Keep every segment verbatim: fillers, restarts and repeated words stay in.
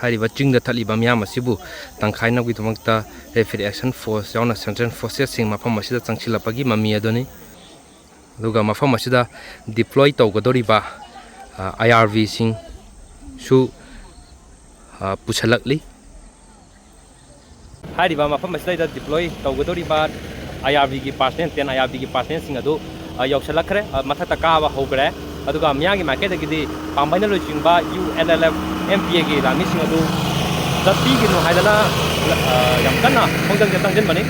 ꯍꯥꯏꯔꯤꯕ ꯆꯤꯡꯗ ꯊꯠꯂꯤꯕ ꯃꯤꯌꯥꯝ ꯑꯁꯤꯕꯨ ꯇꯪꯈꯥꯏꯅꯕꯒꯤꯗꯃꯛꯇ Rapid Action Force ꯌꯥꯎꯅ Central Forcesꯁꯤꯡ ꯃꯐꯝ ꯑꯁꯤꯗ ꯆꯪꯁꯤꯜꯂꯛꯄꯒꯤ ꯃꯃꯤ ꯑꯗꯨꯅꯤ꯫ ꯑꯗꯨꯒ ꯃꯐꯝ ꯑꯁꯤꯗ deploy ꯇꯧꯒꯗꯧꯔꯤꯕ, ꯑ, IRBꯁꯤꯡꯁꯨ, ꯑ, ꯄꯨꯁꯜꯂꯛꯂꯤ꯫ ꯍꯥꯏꯔꯤꯕ ꯃꯐꯝ ꯑꯁꯤꯗꯩꯗ deploy ꯇꯧꯒꯗꯧꯔꯤꯕ IRBꯒꯤ personnel, ten IRBꯒꯤ personnelꯁꯤꯡ ꯑꯗꯨ, ꯑ, ꯌꯧꯁꯤꯜꯂꯛꯈ꯭ꯔꯦ, ꯑ, ꯃꯊꯛꯇ ꯀꯥꯕ ꯍꯧꯈ꯭ꯔꯦ꯫ ꯑꯗꯨꯒ ꯃꯤꯌꯥꯝꯒꯤ ꯃꯥꯏꯀꯩꯗꯒꯤꯗꯤ ꯄꯥꯝꯕꯩꯅ ꯂꯨꯆꯤꯡꯕ UNLF MPAꯒꯤ ꯂꯥꯟꯃꯤꯁꯤꯡ ꯑꯗꯨ ꯆꯠꯄꯤꯒꯅꯨ ꯍꯥꯏꯗꯅ, ꯑ, ꯌꯥꯝ ꯀꯟꯅ ꯈꯣꯡꯖꯪꯁꯦ ꯆꯪꯁꯤꯟꯕꯅꯤ꯫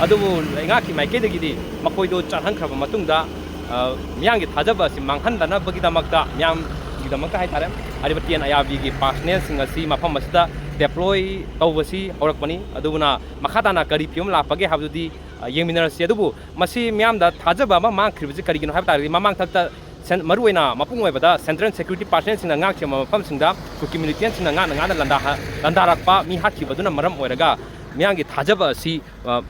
ꯑꯗꯨꯕꯨ ꯂꯩꯉꯥꯛꯀꯤ ꯃꯥꯏꯀꯩꯗꯒꯤꯗꯤ ꯃꯈꯣꯏꯗꯨ ꯆꯠꯍꯟꯈ꯭ꯔꯕ ꯃꯇꯨꯡꯗ, ꯑ, ꯃꯤꯌꯥꯝꯒꯤ ꯊꯥꯖꯕ ꯑꯁꯤ ꯃꯥꯡꯍꯟꯗꯅꯕꯒꯤꯗꯃꯛꯇ, ꯃꯤꯌꯥꯝꯒꯤꯗꯃꯛꯇ ꯍꯥꯏꯇꯥꯔꯦ, ꯍꯥꯏꯔꯤꯕ ten IRBꯒꯤ personnelꯁꯤꯡ ꯑꯁꯤ ꯃꯐꯝ ꯑꯁꯤꯗ deploy ꯇꯧꯕꯁꯤ ꯍꯧꯔꯛꯄꯅꯤ꯫ ꯑꯗꯨꯅ ꯃꯈꯥ ꯇꯥꯅ ꯀꯔꯤ ꯐꯤꯕꯝ ꯂꯥꯛꯄꯒꯦ ꯍꯥꯏꯕꯗꯨꯗꯤ, ꯑ, ꯌꯦꯡꯃꯤꯟꯅꯔꯁꯤ꯫ ꯑꯗꯨꯕꯨ ꯃꯁꯤ ꯃꯤꯌꯥꯝꯗ ꯊꯥꯖꯕ ꯑꯃ ꯃꯥꯡꯈ꯭ꯔꯤꯕꯁꯤ ꯀꯔꯤꯒꯤꯅꯣ ꯍꯥꯏꯕ ꯇꯥꯔꯒꯗꯤ, ꯃꯃꯥꯡꯊꯛꯇ ꯁꯦꯟ-, ꯃꯔꯨꯑꯣꯏꯅ ꯃꯄꯨꯡ ꯑꯣꯏꯕꯗ Central Security Personnelꯁꯤꯡꯅ ꯉꯥꯛ ꯁꯦꯟꯕ ꯃꯐꯝꯁꯤꯡꯗ ꯀꯨꯀꯤ militiaꯁꯤꯡꯅ ꯉꯥꯛꯅ ꯉꯥꯛꯅ ꯂꯥꯟꯗꯥ-, ꯂꯥꯟꯗꯥꯔꯛꯄ, ꯃꯤ ꯍꯥꯠꯈꯤꯕꯗꯨꯅ ꯃꯔꯝ ꯑꯣꯏꯔꯒ ꯃꯤꯌꯥꯝꯒꯤ ꯊꯥꯖꯕ ꯑꯁꯤ, ꯑ,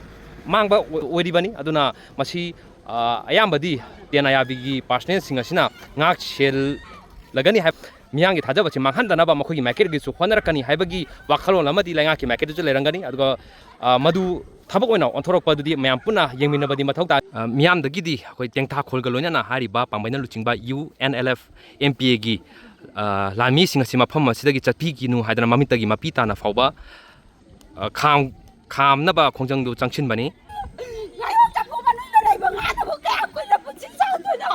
ꯃꯥꯡꯕ ꯑꯣꯏ-, ꯑꯣꯏꯔꯤꯕꯅꯤ꯫ ꯑꯗꯨꯅ ꯃꯁꯤ, ꯑ, ꯑꯌꯥꯝꯕꯗꯤ ten IRBꯒꯤ personnelꯁꯤꯡ ꯑꯁꯤꯅ ꯉꯥꯛ ꯁꯦꯜꯂꯒꯅꯤ ꯍꯥꯏꯕ, ꯃꯤꯌꯥꯝꯒꯤ ꯊꯥꯖꯕꯁꯤ ꯃꯥꯡꯍꯟꯗꯅꯕ ꯃꯈꯣꯏꯒꯤ ꯃꯥꯏꯀꯩꯗꯒꯤꯁꯨ ꯍꯣꯠꯅꯔꯛꯀꯅꯤ ꯍꯥꯏꯕꯒꯤ ꯋꯥꯈꯜꯂꯣꯟ ꯑꯃꯗꯤ ꯂꯩꯉꯥꯛꯀꯤ ꯃꯥꯏꯀꯩꯗꯁꯨ ꯂꯩꯔꯝꯒꯅꯤ꯫ ꯑꯗꯨꯒ, ꯑ, ꯃꯗꯨ ꯊꯕꯛ ꯑꯣꯏꯅ ꯑꯣꯟꯊꯣꯔꯛꯄꯗꯨꯗꯤ ꯃꯌꯥꯝ ꯄꯨꯟꯅ ꯌꯦꯡꯃꯤꯟꯅꯕꯗꯤ ꯃꯊꯧ ꯇꯥꯏ꯫ ꯑ, ꯃꯤꯌꯥꯝꯗꯒꯤꯗꯤ ꯑꯩꯈꯣꯏ ꯇꯦꯡꯊꯥꯈꯣꯜꯒ ꯂꯣꯏꯅꯅ ꯍꯥꯏꯔꯤꯕ ꯄꯥꯝꯕꯩꯅ ꯂꯨꯆꯤꯡꯕ UNLF MPAꯒꯤ, ꯑ, ꯂꯥꯟꯃꯤꯁꯤꯡ ꯑꯁꯤ ꯃꯐꯝ ꯑꯁꯤꯗꯒꯤ ꯆꯠꯄꯤꯈꯤꯅꯨ ꯍꯥꯏꯗꯅ ꯃꯃꯤꯠꯇꯒꯤ ꯃꯄꯤ ꯇꯥꯅ ꯐꯥꯎꯕ, ꯑ, ꯈꯥꯝ-, ꯈꯥꯝꯅꯕ ꯈꯣꯡꯖꯪꯗꯨ ꯆꯪꯁꯤꯟꯕꯅꯤ꯫ ꯉꯥꯌꯣꯛ ꯆꯐꯨ ꯃꯅꯨꯡꯗ ꯂꯩꯕ ꯉꯥꯅꯕꯨ ꯀꯌꯥꯝ ꯀꯨꯏꯅ ꯄꯨꯟꯁꯤ ꯁꯥꯡꯗꯣꯏꯅꯣ?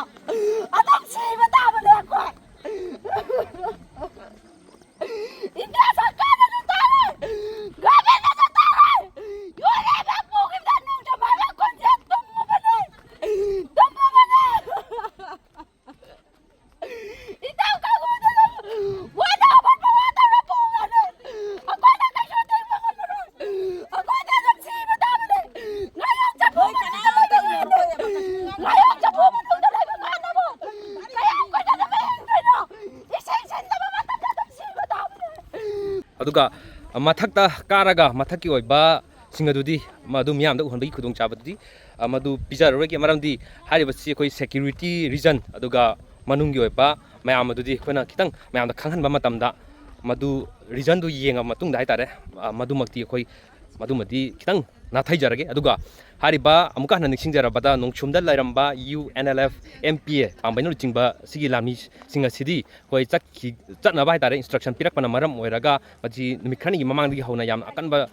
ꯑꯗꯨꯝ ꯁꯤꯕ ꯇꯥꯕꯅꯦ ꯑꯩꯈꯣꯏ꯫ ꯏꯟꯗꯤꯌꯥ ꯁꯔꯀꯥꯔꯅꯁꯨ ꯇꯥꯔꯣꯏ, ꯒꯚꯔꯟꯃꯦꯟꯅꯁꯨ ꯇꯥꯔꯣꯏ꯫ ꯌꯣꯜꯂꯦ ꯍꯥꯏꯕ ꯄꯨꯈꯤꯕꯗ ꯅꯣꯡꯖꯨ ꯍꯥꯏꯕ ꯈꯣꯟꯖꯦꯜ ꯇꯨꯝꯃꯕꯅꯦ, ꯇꯨꯝꯃꯕꯅꯦ꯫ ꯏꯇꯥꯎ ꯀꯥꯡꯕꯨꯗꯨꯅ ꯋꯥꯅ ꯍꯧꯒꯠꯄ ꯋꯥꯗꯕ꯭ꯔꯥ ꯄꯨꯔꯅꯤ? ꯑꯩꯈꯣꯏꯅ ꯀꯩꯁꯨ ꯊꯤꯡꯕ ꯉꯝꯃꯔꯣꯏ꯫ ꯑꯩꯈꯣꯏꯗꯤ ꯑꯗꯨꯝ ꯁꯤꯕ ꯇꯥꯕꯅꯤ꯫ ꯉꯥꯌꯣꯛ ꯆꯐꯨ ꯃꯅꯨꯡꯗ ꯂꯩꯕ ꯉꯥꯅꯕꯨ, ꯉꯥꯌꯣꯛ ꯆꯐꯨ ꯃꯅꯨꯡꯗ ꯂꯩꯕ ꯉꯥꯅꯕꯨ ꯀꯌꯥꯝ ꯀꯨꯏꯅ ꯑꯗꯨꯝ ꯍꯤꯡꯗꯣꯏꯅꯣ? ꯏꯁꯤꯡ ꯁꯤꯟꯗꯕ ꯃꯇꯝꯗ ꯑꯗꯨꯝ ꯁꯤꯕ ꯇꯥꯕꯅꯤ꯫ ꯑꯗꯨꯒ ꯃꯊꯛꯇ ꯀꯥꯔꯒ ꯃꯊꯛꯀꯤ ꯑꯣꯏꯕꯁꯤꯡ ꯑꯗꯨꯗꯤ ꯃꯗꯨ ꯃꯤꯌꯥꯝꯗ ꯎꯍꯟꯕꯒꯤ ꯈꯨꯗꯣꯡꯆꯥꯕꯗꯨꯗꯤ, ꯑ, ꯃꯗꯨ ꯄꯤꯖꯔꯔꯣꯏꯒꯦ꯫ ꯃꯔꯝꯗꯤ ꯍꯥꯏꯔꯤꯕꯁꯤ ꯑꯩꯈꯣꯏ security reason, ꯑꯗꯨꯒ ꯃꯅꯨꯡꯒꯤ ꯑꯣꯏꯕ ꯃꯌꯥꯝ ꯑꯗꯨꯗꯤ ꯑꯩꯈꯣꯏꯅ ꯈꯤꯇꯪ ꯃꯌꯥꯝꯗ ꯈꯪꯍꯟꯕ ꯃꯇꯝꯗ ꯃꯗꯨ ꯔꯤꯖꯟꯗꯨ ꯌꯦꯡꯉ ꯃꯇꯨꯡꯗ ꯍꯥꯏꯇꯥꯔꯦ, ꯑ, ꯃꯗꯨꯃꯛꯇꯤ ꯑꯩꯈꯣꯏ, ꯃꯗꯨꯃꯗꯤ ꯈꯤꯇꯪ ꯅꯥꯊꯩꯖꯔꯒꯦ꯫ ꯑꯗꯨꯒ ꯍꯥꯏꯔꯤꯕ, ꯑꯃꯨꯛꯀ ꯍꯟꯅ ꯅꯤꯡꯁꯤꯡꯖꯔꯕꯗ, ꯅꯣꯡꯁꯨꯝꯗ ꯂꯩꯔꯝꯕ U N L F, M P A, ꯄꯥꯝꯕꯩꯅ ꯂꯨꯆꯤꯡꯕ ꯁꯤꯒꯤ ꯂꯥꯟꯃꯤꯁꯤꯡ ꯑꯁꯤꯗꯤ ꯑꯩꯈꯣꯏ ꯆꯠꯈꯤ-, ꯆꯠꯅꯕ ꯍꯥꯏꯇꯥꯔꯦ, ꯏꯟꯁꯇ꯭ꯔꯛꯁꯟ ꯄꯤꯔꯛꯄꯅ ꯃꯔꯝ ꯑꯣꯏꯔꯒ ꯃꯁꯤ ꯅꯨꯃꯤꯠ ꯈꯔꯅꯤꯒꯤ ꯃꯃꯥꯡꯗꯒꯤ ꯍꯧꯅ ꯌꯥꯝꯅ ꯑꯀꯟꯕ,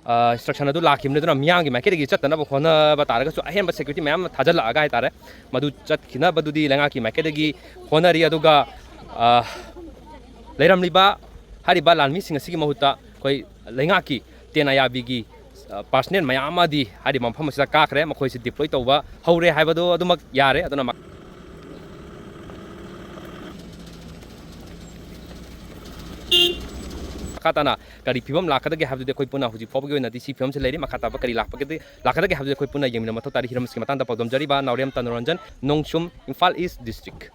ꯑ, ꯏꯟꯁꯇ꯭ꯔꯛꯁꯟ ꯑꯗꯨ ꯂꯥꯛꯈꯤꯕꯅꯤ꯫ ꯑꯗꯨꯅ ꯃꯤꯌꯥꯝꯒꯤ ꯃꯥꯏꯀꯩꯗꯒꯤ ꯆꯠꯇꯅꯕ ꯍꯣꯠꯅꯕ ꯇꯥꯔꯒꯁꯨ ꯑꯍꯦꯟꯕ ꯁꯦꯀ꯭ꯌꯨꯔꯤꯇꯤ ꯃꯌꯥꯝ ꯑꯃ ꯊꯥꯖꯤꯜꯂꯛꯑꯒ ꯍꯥꯏꯇꯥꯔꯦ, ꯃꯗꯨ ꯆꯠꯈꯤꯅꯕꯗꯨꯗꯤ ꯂꯩꯉꯥꯛꯀꯤ ꯃꯥꯏꯀꯩꯗꯒꯤ ꯍꯣꯠꯅꯔꯤ꯫ ꯑꯗꯨꯒ, ꯑ, ꯂꯩꯔꯝꯂꯤꯕ ꯍꯥꯏꯔꯤꯕ ꯂꯥꯟꯃꯤꯁꯤꯡ ꯑꯁꯤꯒꯤ ꯃꯍꯨꯠꯇ ꯑꯩꯈꯣꯏ ꯂꯩꯉꯥꯛꯀꯤ ꯇꯦꯟ ꯑꯥꯏ ꯑꯥꯔ ꯕꯤꯒꯤ, ꯑ, ꯄꯥꯔꯁꯅꯦꯜ ꯃꯌꯥꯝ ꯑꯃꯗꯤ ꯍꯥꯏꯔꯤꯕ ꯃꯐꯝ ꯑꯁꯤꯗ ꯀꯥꯈ꯭ꯔꯦ꯫ ꯃꯈꯣꯏꯁꯤ ꯗꯤꯄ꯭ꯂꯣꯏ ꯇꯧꯕ ꯍꯧꯔꯦ ꯍꯥꯏꯕꯗꯨ ꯑꯗꯨꯃꯛ ꯌꯥꯔꯦ꯫ ꯑꯗꯨꯅ ꯃ-, ꯃꯈꯥ ꯇꯥꯅ ꯀꯔꯤ ꯐꯤꯕꯝ ꯂꯥꯛꯀꯗꯒꯦ ꯍꯥꯏꯕꯗꯨꯗꯤ ꯑꯩꯈꯣꯏ ꯄꯨꯟꯅ ꯍꯧꯖꯤꯛ ꯐꯥꯎꯕꯒꯤ ꯑꯣꯏꯅꯗꯤ ꯁꯤ ꯐꯤꯕꯝꯁꯤ ꯂꯩꯔꯤ꯫ ꯃꯈꯥ ꯇꯥꯕ ꯀꯔꯤ ꯂꯥꯛꯄꯒꯗꯤ, ꯂꯥꯛꯀꯗꯒꯦ ꯍꯥꯏꯕꯗꯨꯗꯤ ꯑꯩꯈꯣꯏ ꯄꯨꯟꯅ ꯌꯦꯡꯃꯤꯟꯅꯕ ꯃꯊꯧ ꯇꯥꯔꯤ꯫ ꯍꯤꯔꯝ ꯑꯁꯤꯒꯤ ꯃꯇꯥꯡꯗ ꯄꯥꯎꯗꯝꯖꯔꯤꯕ ꯅꯥꯎꯔꯦꯝ ꯇꯅꯨꯔꯟꯖꯟ, ꯅꯣꯡꯁꯨꯝ, ꯏꯝꯐꯥꯜ ꯏꯁ ꯗꯤꯁꯇ꯭ꯔꯤꯛ꯫